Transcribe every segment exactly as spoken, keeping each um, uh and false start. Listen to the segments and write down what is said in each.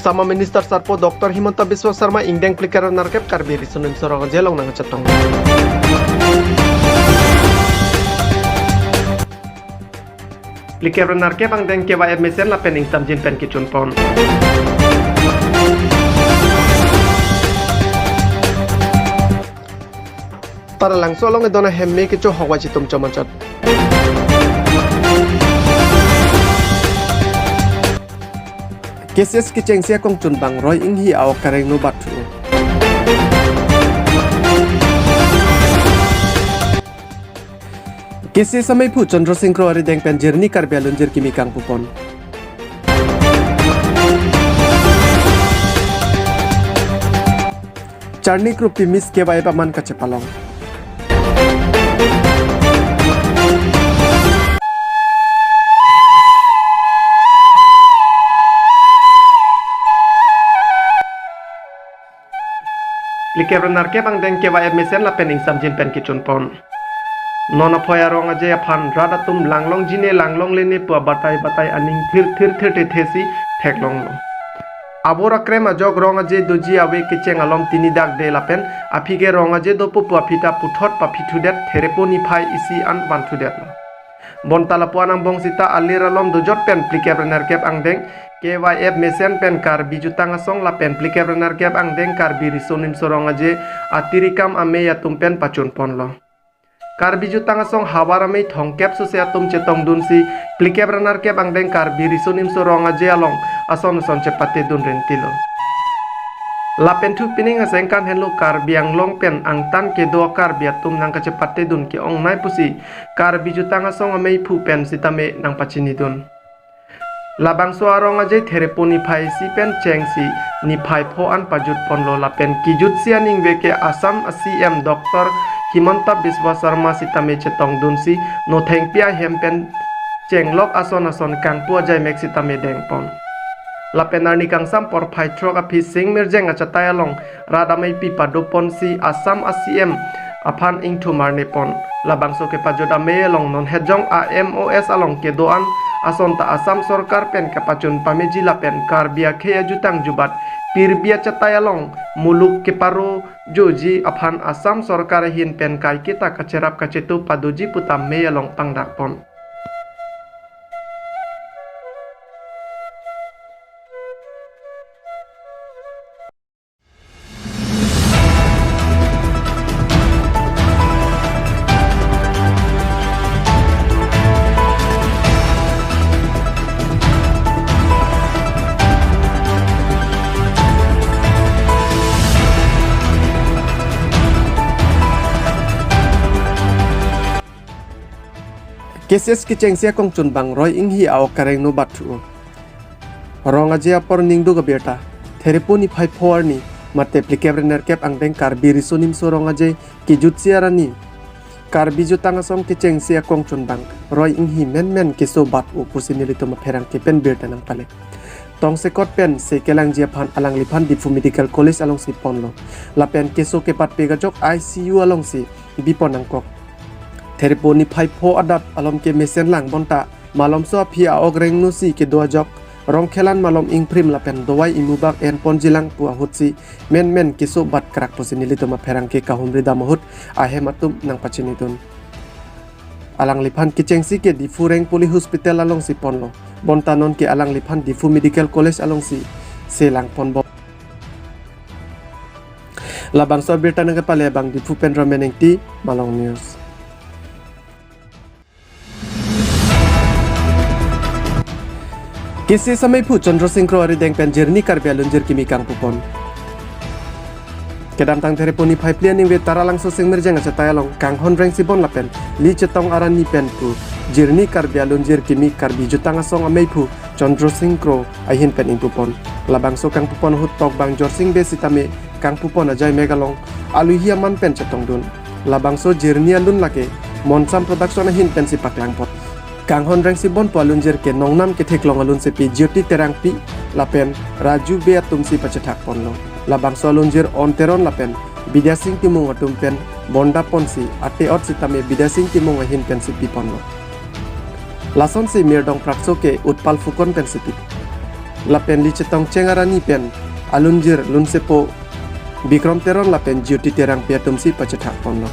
Sama Minister sarpo Doctor Himanta Biswa Sarma ingdeng phlikep ra nerkep Karbi Riso Nimso Rong Aje along nangkachetong. Phlikep ra nerkep angdeng K Y F mesen lapen ingsamjin pen kechunpon. Taralangso along edon ahem me kechohok vaichitum chomanchot. K C S kechengsi akongchunbang Roy Enghi a-ok karengno batthu. K C S ameiphu Chandra Sing Kro arideng pen jirni Karbi alunjir kimi kangpupon. Charni kropi Miss K Y F aman kachepalong. Phlikep ra nerkep angdeng K Y F mesen lapen ingsamjin pen kechunpon. Non aphoi arong aje aphan rat atum langlongjine langlonglene pu abatai batai aning thir thir thir thethe si theklonglo. Abor akrem ajok rong aje doji ave kecheng alom tini dak de lapen aphi ke rong aje dopo pu aphi ta puthot paphithudet therepo niphai isi an vanthudetlo. Bonta lapu-an angbong sita alir alom dojot pen phlikep ra nerkep angdeng K Y F mesen pen Karbi Jutang Asong lapen phlikep ra nerkep angdeng Karbi Riso Nimso Rong Aje atirikam amei atum pen pachunponlo. Karbi Jutang Asong havar amei thomkep sose atum chetongdunsi phlikep ra nerkep angdeng Karbi Riso Nimso Rong Aje along ason ason chepatedun rentilo. Lapen thu pining asengkan henlo Karbi Anglong pen angtan kedo Karbi atum nangkachepatedun ke-ongnei pusi Karbi Jutang Asong ameiphu pen sitame nangpachinidun. Labangso arong aje therepo niphai isi pen chengsi niphai pho an pajutponlo lapen kijutsi aningve ke Assam a-C M Doctor Himanta Biswa Sarma sitame chetongdunsi nothengpi ahem pen chenglok ason ason kangpu ajaimek sitame dengpon. Lapen arni kangsam porphai throk aphi Sing Mirjeng achatai along rat ameipi padoponsi Assam a-C M aphan ingthum arnepon. Labangso kepajut amei along non hejong a-M O S along kedo-an ason ta Assam sorkar pen kapachun pameji lapen Karbi akhei ajutang jubat pirbi achatai along muluk keparo joji aphan Assam sorkar ahin pen kaiketa kacherap kachetu padoji pu ta amei along pangdakpon. K C S kechengsi akongchunbang Roy Enghi a-ok karengno batthu. Rong Aje apor ningduk abirta therepo niphai pho arni mate phlikep ra nerkep angdeng Karbi Riso Nimso Rong Aje kijutsi arni Karbi Jutang Asong kechengsi akongchunbang Roy Enghi menmen keso bat-o pusi nelitum apherangke pen birta nangpale. Tongsekot pensi kelangji aphan alangliphan Diphu Medical College alongsi ponlo. Lapen keso kepatpik ajok I C U alongsi bipon nangkok. Therepo niphai pho adap alom ke mesen lang bonta malomso aphi a-ok rengnosi kedo ajok rong khelan malom ingprim lapen dawai imubak enponjilang pu ahutsi menmen keso bat krak pusi nelitum apherangke kahumri dam ahut ahem atum nangpachinidun. Alangliphan kechengsi ke Diphu Rengpoli Hospital alongsi ponlo. Bonta non ke alangliphan Diphu Medical College alongsi selangponbom. Labangso abirta nangkepale abang Diphu pen Romen Engti, Malong News. K C S ameiphu Chandra Sing Kro arideng pen jirni Karbi alunjir kimi kangpupon. Kedamtang therepo niphai phli aningve Taralangso Sing Mirjeng achatai along kanghon rengsi bon lapen li chetong arni pen pu jirni Karbi alunjir kimi Karbi Jutang Asong ameiphu Chandra Sing Kro ahin pen ingpupon. Labangso kangpupon ahut tokbang Jorsing Bey sitame kangpupon ajaimek along aluhi aman pen chetongdun. Labangso jirni alun lake Monsam Production ahin pensi paklangpon. Kanghon rengsi bon pu alunjir ke nongnam ketheklong alunsepi Jyoti Terangpi lapen Raju Bey atumsi pachethakponlo. Labangso alunjir On Teron lapen Bidya Sing Timung atum pen bondaponsi ate-ot sitame Bidya Sing Timung ahin pensi piponlo. Lasonsi Mirdong Prakso ke Utpal Fukan pensi pi. lapen Lichetongcheng arani pen alunjir lunsepo Bikrom Teron lapen Jyoti Terangpi atum si pachethak ponlo.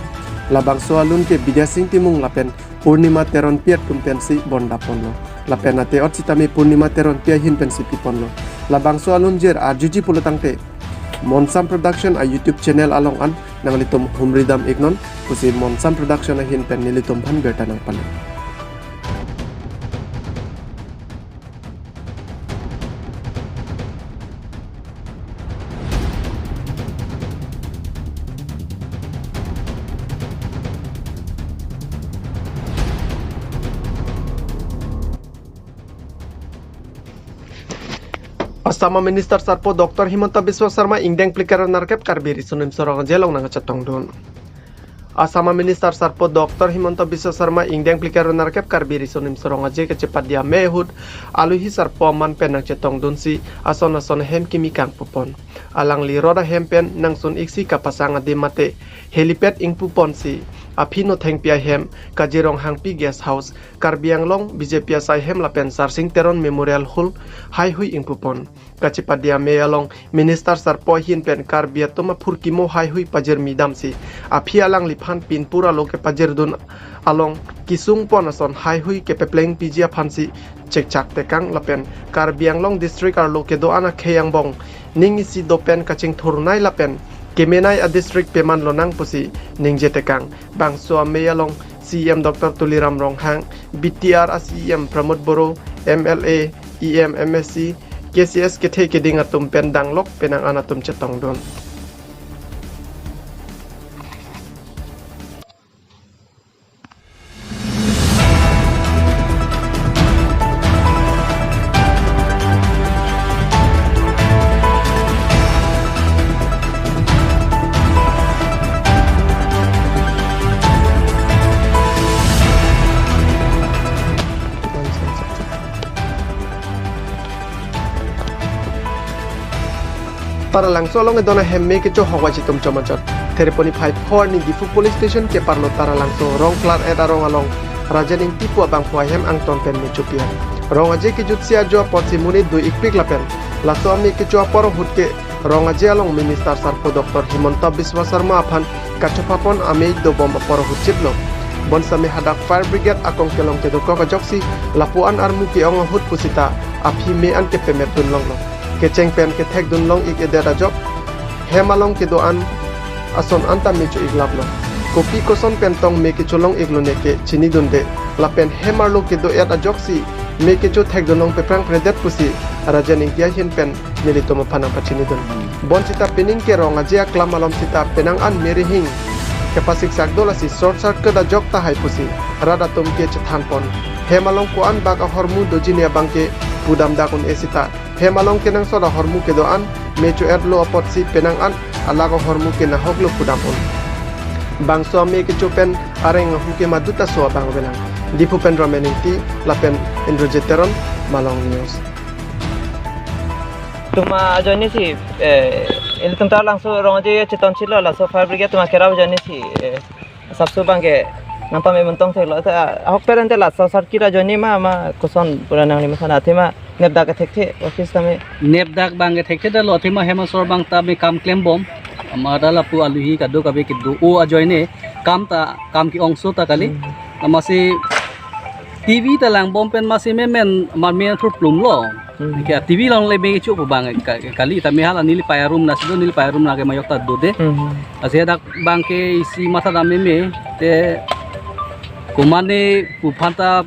Labangso alun ke Bidya Sing Timung lapen Purnima Teronpi atum pensi bonda ponlo. Lapen ate-ot sitame Purnima Teronpi ahin pensi pi ponlo. Labangso alunjir arjuji pulotangte Monsam Production a YouTube channel along an nanglitum humri dam iknon pusi Monsam Production ahin pen nelitum aphan birta nangpale. Assam a Minister sarpo Doctor Himanta Biswa Sarma ingdeng phlikar nerkep Karbi Riso Nimso Rong Aje along nangkachetongdun. Assam a Minister sarpo Doctor Himanta Biswa Sarma ingdeng phlikar nerkep Karbi Riso Nimso Rong Aje kachepadi amei ahut aluhi sarpo aman pen nangchetongdunsi ason ason ahem kimi kangpupon. Alangli rot ahem pen nangsun iksi kapasang adim mate helipad ingpuponsi aphi Nothengpi ahem, Kajirong Hangpi Guest House, Karbi Anglong B J P asai hem lapen Sarsing Teron Memorial Hall haihui ingpupon. Kachepadi amei along Minister sarpo ahin pen Karbi atum aphurkimo haihui pajirmi damsi aphi alangliphan pinpur alo kepajirdun along kesungpon ason haihui kepepleng piji aphansi chekchak tekang lapen Karbi Anglong district arlo kedo-an akhei angbong ning isi dopen kachingthurnei lapen kemenei a district peman lonang pusi ningje tekang. Bangso amei along C E M Doctor Tuliram Ronghang, B T R a C E M Pramod Boro, M L A, E M, M A C, K C S kethe keding atum pen danglok penang an atum chetongdun. Taralangso along edon ahem me kecho hok waji atum chomachot. Thereponi phai phor ni Diphu Police Station keparlo Taralangso Rongklar et arong along Rajen Ingti pu abangphu ahem angton pen me chopian. Rong Aje kejutsi ajo apotsi monit do-ikpik lapen laso amei kecho apor ahut ke Rong Aje along Minister sarpo Doctor Himanta Biswa Sarma aphan kachopapon amei dobom apor ahut chitlo. Bonsitame hadak fire brigade akong kelong kedokok ajoksi lapu-an armu ke-ong ahut pusita aphi me an kepemetdun longlo. Kecheng pen kethekdun long-ik-edet ajok hem along kedo-an ason anta me cho-iklaplo. Kopi koson pen tong me kecho long-iklone ke chinidunde. Lapen hem arlo kedo-et ajoksi me kecho thekdun long peprang predet pusi Rajen Ingti ahin pen nelitum aphan nangpachinidun. Bonsita pining ke Rong Aje aklam alom sita penang an merihing kepasiksak do lasi short circuit ajok tahai pusi rat atum ke chethanpon. Hem along ko-an bak ahormu dojine abang ke pudamdak un-e sita hem along kenangsot ahormu kedo-an me cho-etlo apotsi penang an alak ahormu ke nahoklo pudam un. Bangso amei kecho pen areng ahu ke maduta so abang avelang. Diphu pen Ramen Ingti lapen Indrajit Teron, Malong News. Tuma ajoine si, eh, ilitum Taralangso Rong Aje cheton chilo laso fire brigade tuma kerap ajoine si, eh, sapso abang ke nangpame montong theklo. Ta ahok perante laso short circuit ajoine ma, ma koson pura nangli masana athema nepdak kethekthe office tame. Nepdak abang kethekthe detlo athema hem asor abang tame kam klembom. Amat lapu aluhi kadokave kedo-o ajoine kam ta, kam ke-ongso ta kali. Hmm. Amatsi T V ta langbom pen amatsi memen amat me thurplumlo. Hmm. Ke T V along le me kecho pu abang ka-, kali tame hala neli paya room na sido neli paya room na ke mayok ta dode. Hmm. Lasi dak abang ke isi matha dam meme te komane pu aphan ta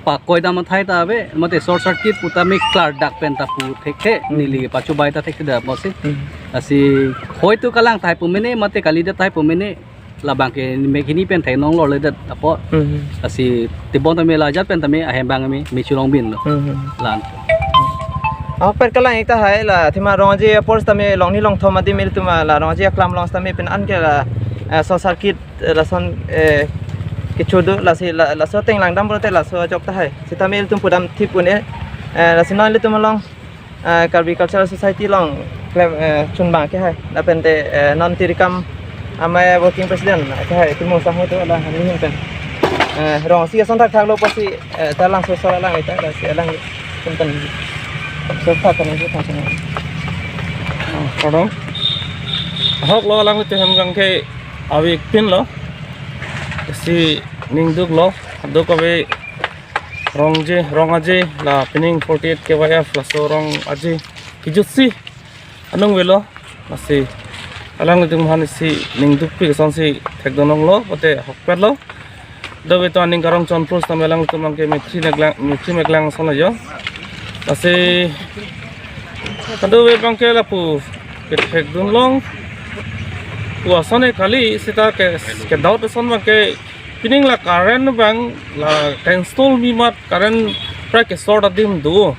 pakoi dam athai ta ave mate short circuit pu tame klardak pen ta pu thekthe. Hmm. Neli pachobai ta thekthe da amatsi. Hmm. Lasi hoitu kalang tahai pu mene mate kalidet tahai pu mene labang ke me kini pen thek nong lorledet apot. Hmm. Lasi tebon tame la ajat pen tame ahem abang me, me cholong binlo. Hmm. Lan. Ahok per kalang-ik tahai la athema Rong Aje apor sitame longni longthom adim ilitum la Rong Aje aklam along sitame pen an ke la, eh, short circuit, eh, lason, eh, kecho do lasi la, laso ateng langdam pulote laso ajok tahai. Sitame ilitum pudam thip un-e, eh, lasi non ilitum along, eh, Karbi Cultural Society along klem, eh, chunbang kehai. Lapente, eh, non tirikam amei working president kehai Timung Sangho to la ahin pen. Eh, Rong Aje ason thakthaklo pusi, eh, Taralangso asor alang ita lasi alang pen pen. Sofa kami sofa kami. Pardon. Ahok lo alanglitum hem abangke ave-ik pinlo. Si ningduklo. Duk ave rong aje, rong aje la pining forty-eight K Y F laso rong aje kejutsi anung avelo. Lasi alanglitum aphan si ningdukpik asonsi thekdun longlo, pote ahokpetlo. Dove to aning karong chonpro sitame alanglitum abangke mekri meklang, mekri meklang ason lo jo. Lasi kadove abangke lapu kethekdun long pu ason e kali, seta ke, ke-doubt ason abangke pining la current abang la ke-install mi amat current prai ke-short adim do.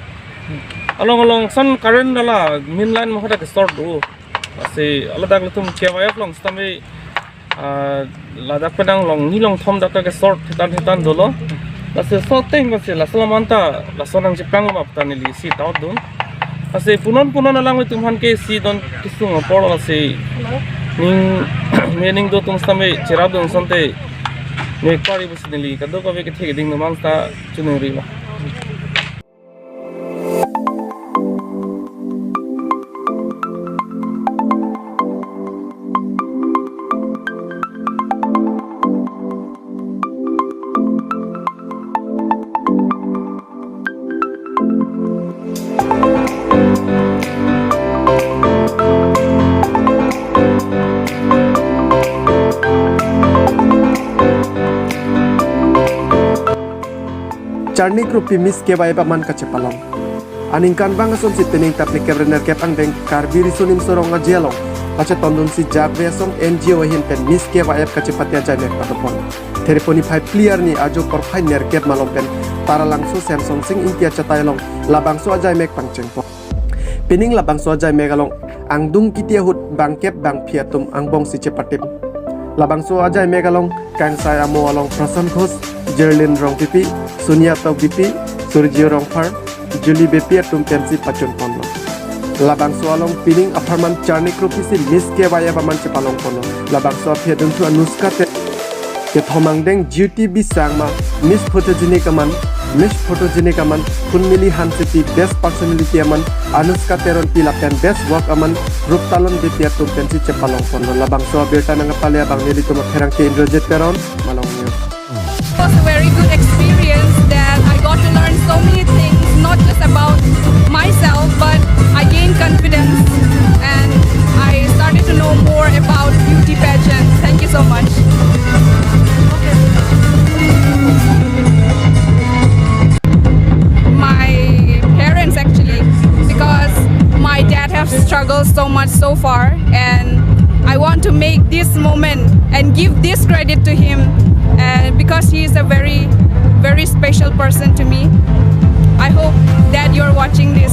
Along along ason current la main line ma hadak ke-short do. Lasi ladak latum K Y F along sitame, ah, ladak penang longni longthom dak ke-short hitan hitan dolo. Lasi short time lasi laso alam anta laso nangcheprang ma pu ta neli si doubt dun. Lasi punon punon alanglitum aphan ke si don kesung apor lasi ning mening do atum sitame cherapdun asonte mek pari pusi neli kadokave kethe keding atum an ta choningri lo. Charni Kropi Miss K Y F aman kachepalong. Aningkanvang asonsi pining tapni kep re nerkep angdeng Karbi Riso Nimso Rong Aje along kachetondunsi Jakve Asong N G O ahin pen Miss K Y F kachepate ajaimek padopon. Thereponi phai phli arni ajo porphai nerkep malom pen Taralangso Semsonsing Ingti achatai along labangso ajaimek pangchengpon. Pining labangso ajaimek along angdung kiti ahut bangkep bangphi atum angbongsi chepatip. Labangso ajaimek along kangsai amo along Prasan Ghosh, Jerlin Rongpipi, Sonia Tokbipi, Surjio Rongphar, Julie Beypi atum pensi pachunponlo. Labangso along pining apharman Charni Kropi si Miss K Y F aman chepalongponlo. Labangso aphi adunthu Anuska Te- Kethom angdeng Jyoti B Sangma, Miss Photogenic aman, Miss Photogenic aman, Khunmili Hansepi, Best Personality aman, Anuska Teronpi lapen Best Work aman, Ruptalon Beypi atum pensi chepalongponlo. Labangso abirta nangkepale abang nelitum apherangke Indrajit Teron, Malong News. It was a very good experience that I got to learn so many things, not just about myself, but I gained confidence and I started to know more about beauty pageant. Thank you so much. My parents, actually, because my dad have struggled so much so far, and I want to make this moment and give this credit to him, and because he is a very, very special person to me. I hope that you're watching this.